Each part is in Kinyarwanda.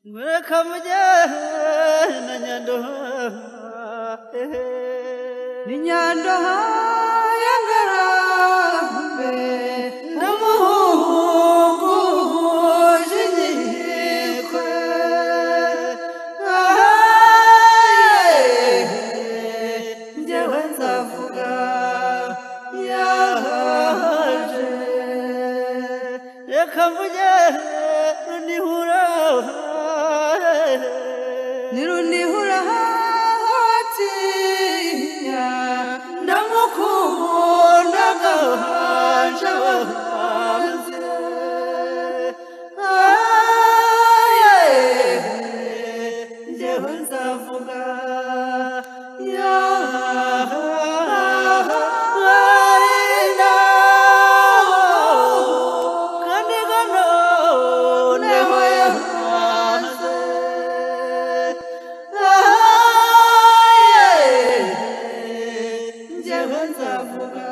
Reka mujye na Nyandoha. Ni Nyandoha ya Ngarambe n'umuhungu Jinyikwe. Njyewe nzavuga yaje. Reka mvuge Runihura. Ni Runihura watinya ndamukunda gahanje hanze. Njyewe nzavuga yarinda kandi noneho yahanze. Njyewe nzavuga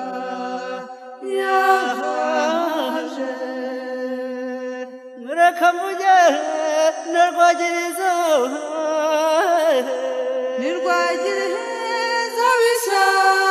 yaje. Reka mvuge na Rwagiriza. Ni Rwagiriza w'ishyamba.